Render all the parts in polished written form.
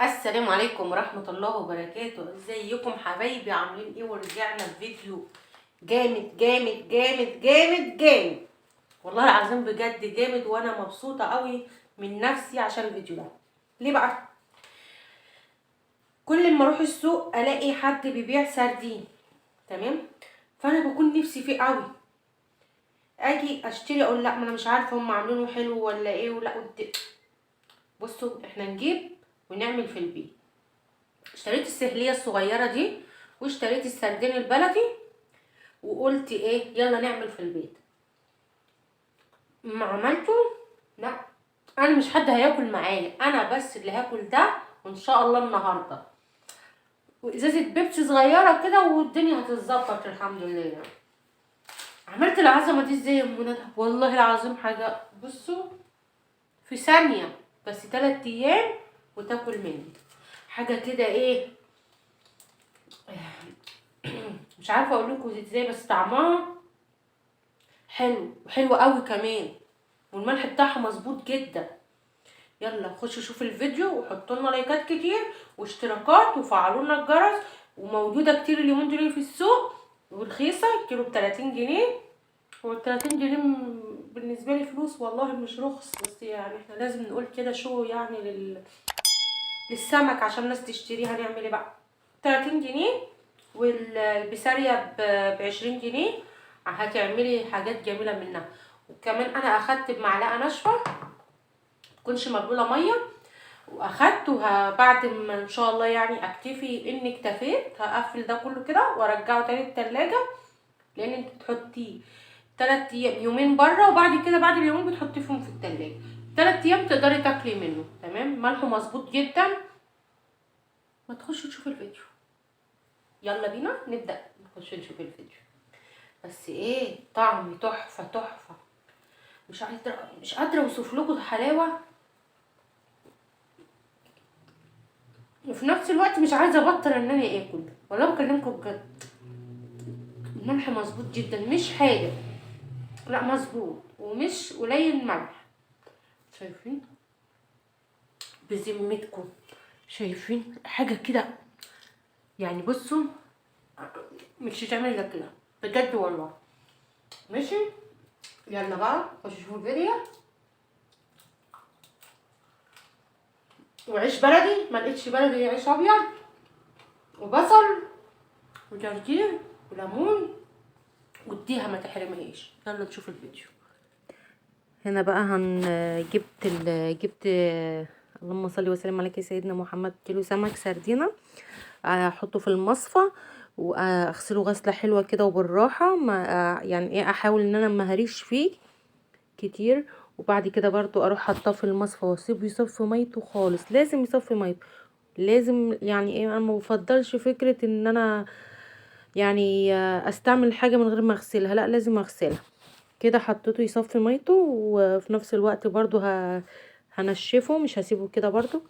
السلام عليكم ورحمة الله وبركاته. ازيكم حبايبي، عاملين ايه؟ ورجعنا بفيديو جامد جامد جامد جامد جامد، والله العظيم بجد جامد، وانا مبسوطة قوي من نفسي عشان الفيديو ده. ليه بقى؟ كل ما اروح السوق الاقي حد بيبيع سردين، تمام؟ فانا بكون نفسي فيه قوي، اجي اشتري اقول لا، ما انا مش عارفه هم عاملينه حلو ولا ايه ولا. بصوا احنا نجيب ونعمل في البيت. اشتريت السهليه الصغيرة دي واشتريت السردين البلدي، وقلت ايه، يلا نعمل في البيت. ما عملته، لا انا مش حد هياكل معايا، انا بس اللي هاكل ده، وان شاء الله النهارده، وازازه بيبسي صغيرة كده، والدنيا هتتظبط الحمد لله. يعني عملت العظمة دي ازاي يا ام ندى؟ والله العظيم حاجة، بصوا في ثانية بس، 3 ايام وتاكل مني حاجة كده ايه، مش عارفه اقول لكم ازاي، بس طعمها حلو وحلو قوي كمان، والملح بتاعها مظبوط جدا. يلا خشوا شوفوا الفيديو وحطوا لنا لايكات كتير واشتراكات وفعلوا لنا الجرس. وموجودة كتير اليومين دول في السوق ورخيصه، كيلو ب 30 جنيه، هو 30 جنيه بالنسبة لي فلوس والله مش رخص، بس يعني احنا لازم نقول كده شو يعني للسمك عشان الناس تشتريها. نعمل ايه بقى؟ 30 جنيه، والبسارية ب20 جنيه، هتعملي حاجات جميلة منها. وكمان انا اخدت بمعلقة ناشفة متكونش مبلولة مية، واخدت بعد ما ان شاء الله يعني اكتفي اني اكتفيت، هقفل ده كله كده وارجعه تاني التلاجة، لان انت بتحطيه 3 ايام، يومين بره، وبعد كده بعد اليومين بتحطيه فيهم في التلاجة 3 ايام تقدري تاكلي منه. تمام، ملحة مظبوط جدا. ما تخشوا تشوفوا الفيديو، يلا بينا نبدأ نخش نشوف الفيديو. بس ايه، طعم تحفة تحفة، مش قادرة اوصف لكم الحلاوة، وفي نفس الوقت مش عايزة ابطل ان انا اكل، والله بكلمكم بجد. الملح مظبوط جدا، مش حاجة، لا مظبوط ومش قليل ملح. شايفين بذمتكم؟ شايفين حاجة كده يعني؟ بصوا مش هتعمل ده كده بجد والله. ماشي، يلا بقى خشوا شوفوا الفيديو. وعيش بلدي، ما لقيتش بلدي، عيش ابيض وبصل وجرجير وليمون، واديها ما تحرمهاش. يلا نشوف الفيديو. هنا بقى جبت اللهم صل وسلم على سيدنا محمد، كيلو سمك سردينه، احطه في المصفى واغسله غسله حلوة كده وبالراحه، ما يعني ايه، احاول ان انا ما هريش فيه كتير. وبعد كده برضو اروح حاطاه في المصفى واسيبه يصفي ميته خالص، لازم يصفي ميته، لازم يعني ايه، انا ما بفضلش فكرة ان انا يعني استعمل حاجة من غير ما اغسلها، لا لازم اغسلها كده. حطيته يصفي ميته، وفي نفس الوقت برضو هنشفه، مش هسيبه كده برضو.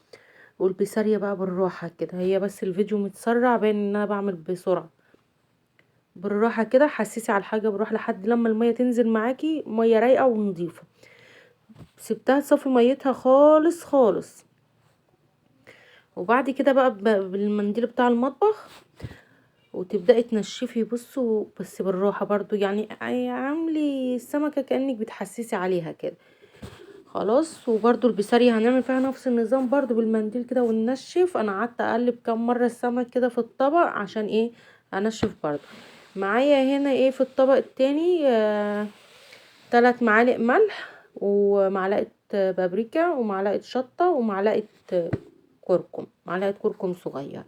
والبسارية بقى بالراحة كده، هي بس الفيديو متسرع باين ان انا بعمل بسرعة. بالراحة كده، حسسي على الحاجة بالراحة لحد لما المية تنزل معاكي، مية رايقة ونظيفة. سبتها تصفي ميتها خالص خالص. وبعد كده بقى بالمنديل بتاع المطبخ وتبدأي تنشفي. بصوا بس بالراحة برضو، يعني عاملي السمكة كأنك بتحسسي عليها كده خلاص. وبرضو البسارية هنعمل فيها نفس النظام برضو بالمنديل كده وننشف. انا قعدت اقلب كام مرة السمك كده في الطبق عشان ايه، انشف برضو. معايا هنا ايه في الطبق التاني، 3 معالق ملح، ومعلقة بابريكا، ومعلقة شطة، ومعلقة كركم، معلقة كركم صغيرة.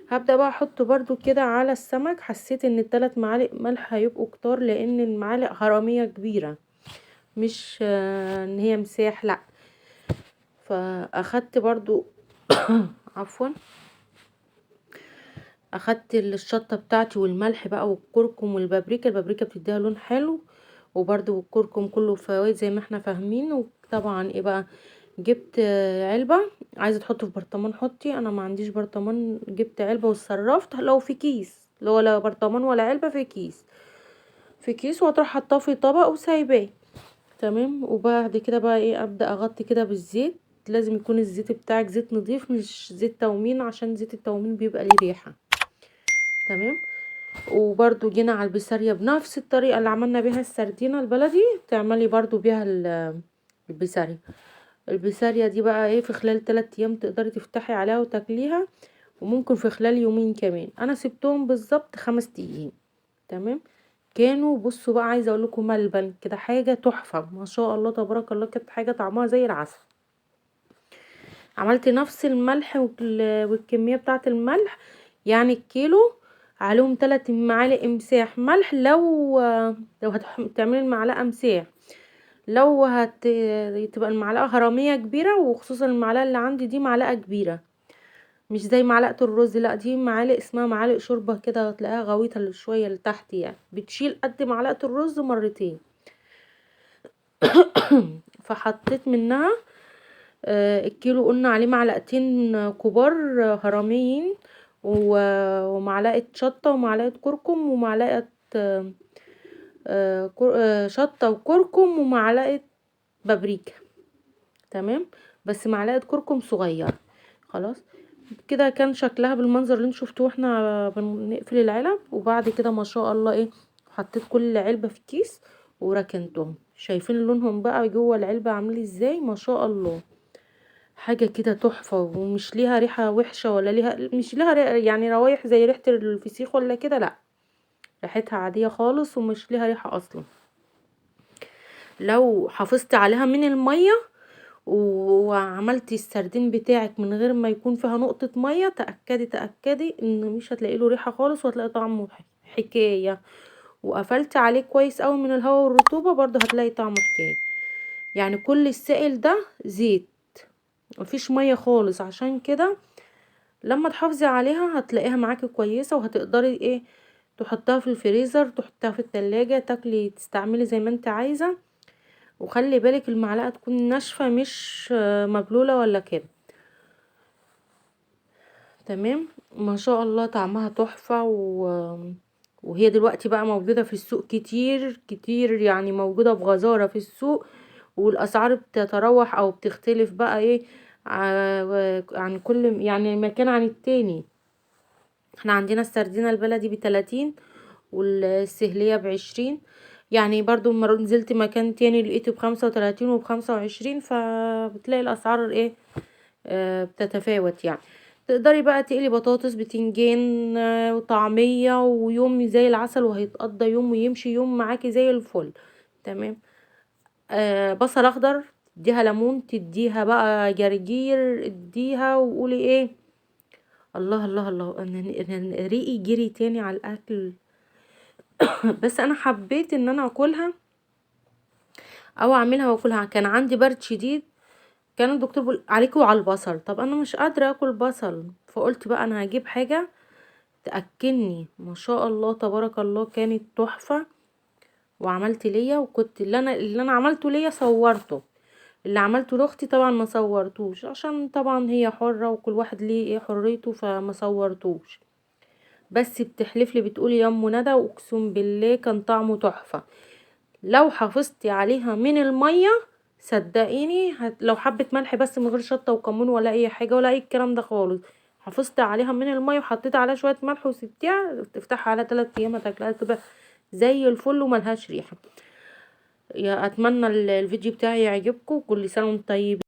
هبدأ بقى احط برضو كده على السمك. حسيت ان ال3 معالق ملح هيبقوا كتار، لان المعالق هرمية كبيرة، مش ان هي مساح، لا. فاخدت برضو عفوا، اخدت الشطة بتاعتي والملح بقى والكركم والبابريكا. البابريكا بتديها لون حلو، وبرضو الكركم كله فوائد زي ما احنا فاهمين. وطبعا ايه بقى، جبت علبة، عايزة تحطه في برطمان حطي، انا ما عنديش برطمان، جبت علبة وتصرفت. لو في كيس، لو ولا برطمان ولا علبة، في كيس، في كيس، وهتروح حطاه في طبق وسايباه. تمام. وبعد كده بقى ايه، ابدا اغطي كده بالزيت لازم يكون الزيت بتاعك زيت نظيف مش زيت تومين، عشان زيت التومين بيبقى ليه ريحة. تمام. وبرضو جينا على البسارية بنفس الطريقة اللي عملنا بيها السردينة البلدي، تعملي برضو بيها البسارية. البسارية دي بقى ايه، في خلال 3 ايام تقدري تفتحي عليها وتاكليها، وممكن في خلال يومين كمان. انا سبتهم بالظبط 5 ايام. تمام. كانوا بصوا بقى، عايزه اقول لكم ملبن كده، حاجة تحفة ما شاء الله تبارك الله، كانت حاجة طعمها زي العسل. عملت نفس الملح والكميه بتاعه الملح، يعني الكيلو عليهم 3 معالق مساح ملح. لو هتعملي المعلقة مساح، لو تبقى المعلقة هرميه كبيرة، وخصوصا المعلقة اللي عندي دي معلقه كبيرة، مش زي معلقه الرز، لا دي معالق اسمها معالق شوربة كده، هتلاقيها غويطه شوية لتحت، يعني بتشيل قد معلقه الرز مرتين. فحطيت منها الكيلو قلنا عليه معلقتين كبار هرميين، ومعلقة شطه ومعلقة كركم ومعلقة شطه وكركم ومعلقة بابريكا. تمام. بس معلقه كركم صغيرة. خلاص كده كان شكلها بالمنظر اللي انتوا شفتوه واحنا بنقفل العلب. وبعد كده ما شاء الله ايه، حطيت كل علبة في كيس وركنتهم. شايفين لونهم بقى جوه العلبة عامل ازاي، ما شاء الله، حاجة كده تحفة، ومش ليها ريحه وحشة ولا ليها، مش ليها يعني روايح زي ريحه الفسيخ ولا كده، لا ريحتها عادية خالص ومش ليها ريحه اصلا. لو حافظتي عليها من المية وعملتي السردين بتاعك من غير ما يكون فيها نقطة مية، تأكدي ان مش هتلاقي له ريحة خالص، وهتلاقي طعمه حكاية. وقفلتي عليه كويس قوي من الهواء والرطوبة، برضو هتلاقي طعمه حكاية. يعني كل السائل ده زيت، مفيش مية خالص. عشان كده لما تحافظي عليها هتلاقيها معاكي كويسة، وهتقدري ايه تحطها في الفريزر، تحطها في التلاجة، تاكلي تستعملي زي ما انت عايزة. وخلي بالك المعلقة تكون ناشفة مش مبلولة ولا كده. تمام. ما شاء الله طعمها تحفة. وهي دلوقتي بقى موجودة في السوق كتير كتير، يعني موجودة بغزارة في السوق، والأسعار بتتراوح أو بتختلف بقى ايه عن كل يعني مكان عن التاني. احنا عندنا السردينة البلدي ب30 والسهلية ب20، يعني برضو لما نزلت مكان تاني لقيته ب35 وب25، فبتلاقي الأسعار ايه بتتفاوت. يعني تقدري بقى تقلي بطاطس بتنجان وطعمية، ويوم زي العسل، وهيتقضى يوم ويمشي يوم معاكي زي الفل. تمام. بصل اخضر، تديها ليمون، تديها بقى جرجير، اديها وقولي ايه الله الله الله. انا ريقي جري تاني على الاكل. بس انا حبيت ان انا اكلها او اعملها واكلها. كان عندي برد شديد، كان الدكتور بيقول عليكي وعلى البصل، طب انا مش قادرة اكل بصل، فقلت بقى انا هجيب حاجة تاكلني. ما شاء الله تبارك الله كانت تحفة. وعملت ليا، وكنت اللي انا عملته ليا صورته، اللي عملته لاختي طبعا ما صورتوش، عشان طبعا هي حره وكل واحد ليه ايه حريته، فما صورتوش. بس بتحلف لي بتقولي يا ام ندى، واقسم بالله كان طعمه تحفة. لو حافظتي عليها من المية صدقيني لو حبه ملح بس من غير شطه وكمون ولا اي حاجة ولا اي الكلام ده خالص، حافظتي عليها من المية وحطيتي عليها شوية ملح وسبتيها تفتحها على 3 ايام هتاكلها تبقى زي الفل وملهاش ريحه. يا اتمنى الفيديو بتاعي يعجبكم. كل سنة وانتم طيبين.